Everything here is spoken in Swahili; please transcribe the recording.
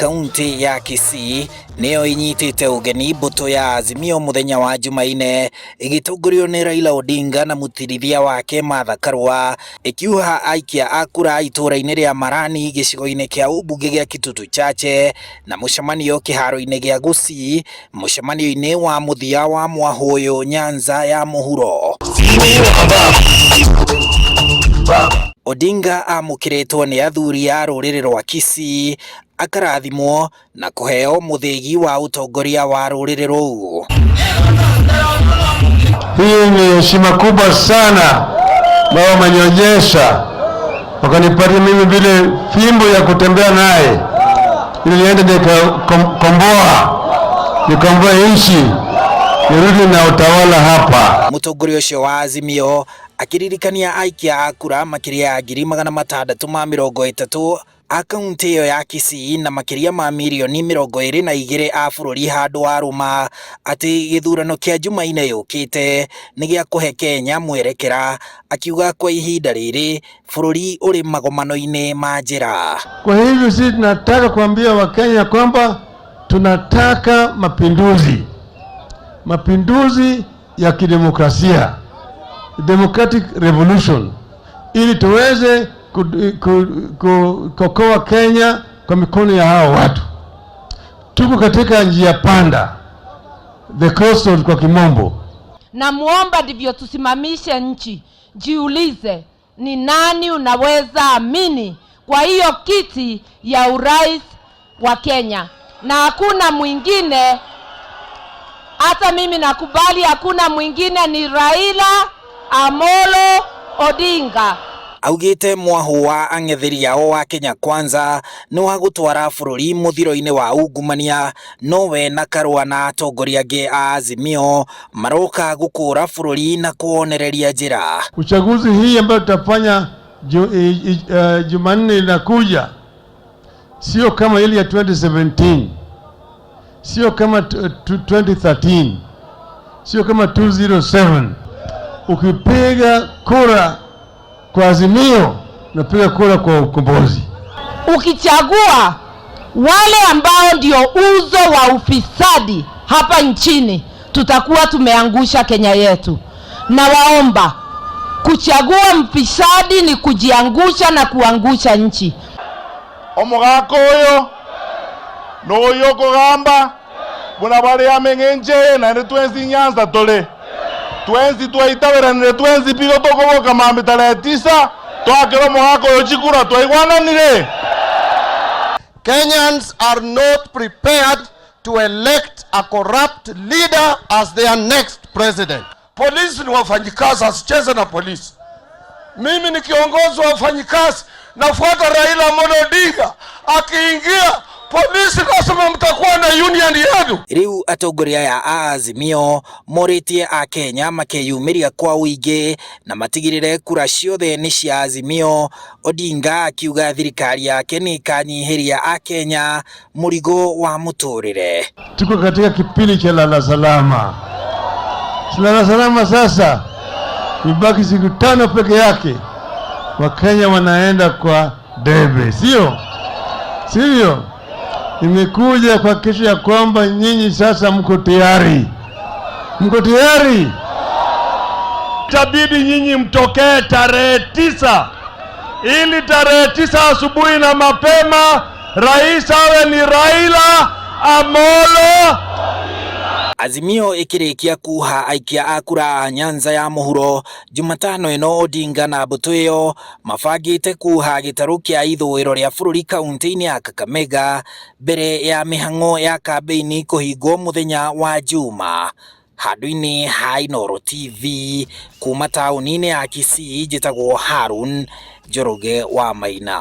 Kaunti ya Kisii nĩyo ĩnyitĩte ũgeni mbũtũ ya Azimio mũthenya wa Jumaine ĩgĩtongorio nĩ Raila Odinga na mũtirithia wake Martha Karua, ĩkiuha aikia a kura itũũra-inĩ rĩa Marani gĩcigo-inĩ kĩa ũmbunge gĩa Kitutu Chache na mũcemanio kĩharo-inĩ gĩa Gusii mũcemanio-inĩ wa mũthia wa Mwahũyũ Nyanza ya mũhuro. Odinga amũkĩrĩtwo nĩ athuri a rũrĩrĩ rwa Kisii akarathimwo na kũheo mũthĩgi wa ũtongoria wa rũrĩrĩ rũu. Hii ni heshima kubwa sana ambao wamenionyesha, wakanipatia mimi vile fimbo ya kutembea naye ili niende nikakomboa nikomboe nchi nirudi na utawala hapa. Mũtongoria ũcio wa Azimio akĩririkania aikia a kura makĩria ya 630,000 a kaunti ĩyo ya Kisii na makĩria ma mirioni 22 a bũrũri handũ warũma atĩ gĩthurano kĩa Jumaine yũkĩte nĩ gĩa kũhe Kenya mwerekera, akiuga kwa ihinda rĩrĩ bũrũri ũrĩ magomano-inĩ ma njĩra. Kwa hivyo sisi tunataka kuambia Wakenya kwamba tunataka mapinduzi, mapinduzi ya kidemokrasia, democratic revolution, ili tuweze kuokoa Kenya kwa mikono ya hao watu. Tuko katika njia panda, the crossroad kwa kimombo. Namuomba ndivyo tusimamishe nchi. Jiulize, ni nani unaweza amini kwa hiyo kiti ya urais wa Kenya? Na hakuna mwingine, hata mimi nakubali, hakuna mwingine, ni Raila Amolo Odinga. Augĩte mwahũ wa ang'etheri ao wa Kenya Kwanza nĩ wa gũtwara bũrũri mũthiro-inĩ wa ungumania, nowe na Karua na atongoria angĩ a Azimio maroka gũkũra bũrũri na kuonereria njĩra. Uchaguzi hii ambayo tutafanya Jumanne inakuja sio kama ile ya 2017, sio kama 2013, sio kama 207. Ukipiga kura kwa Azimio, unapiga kura kwa ukombozi. Ukichagua wale ambao ndio uzo wa ufisadi hapa nchini, tutakuwa tumeangusha Kenya yetu. Na waomba, kuchagua mfisadi ni kujiangusha na kuangusha nchi. Omogaka oyo noyo okogamba buna bari ameng'enche naende twensi Nyanza tore twensi twaitaberanire twensi pigo tokoboka mambi tarehe 9 twakera omogaka oyo chikura twaigwananire. Kenyans are not prepared to elect a corrupt leader as their next president. Polisi ni wafanyikazi, asicheze na polisi. Mimi ni kiongozi wa wafanyikazi, nafuata Raila Amolo Odinga. Akiingia polisi, lazima mtakuwa na union yenu. Rĩu atongoria aya a Azimio morĩtie akenya makeyumĩria kwa ũingĩ na matigĩrĩre kura ciothe nĩ cia Azimio. Odinga akiuga thirikari yake nĩ ĩkanyihĩria akenya mũrigo wa mũtũrĩre. Tuko katika kipindi cha lala salama. Si lala salama sasa, imebaki siku 5 peke yake, Wakenya wanaenda kwa debe, sio sivyo? Nimekuja kuhakikisha ya kwamba nyinyi sasa mko tayari, mko tayari. Itabidi nyinyi mtokee tarehe 9 ili tarehe 9 asubuhi na mapema rais awe ni Raila Amolo. Azimio ĩkĩrĩkia kuha aikia a kura a Nyanza ya mũhuro Jumatano ĩno, Odinga na mbũtũ ĩyo mabangĩte kuha gĩtarũ kĩa ithũĩro rĩa bũrũri kaunti-inĩ ya Kakamega mbere ya mĩhang'o ya kambĩini kũhingwo mũthenya wa Juma. Handũ-inĩ ha Inooro TV kuma taũni-inĩ ya Kisii, njĩtagwo Harun Njoroge wa Maina.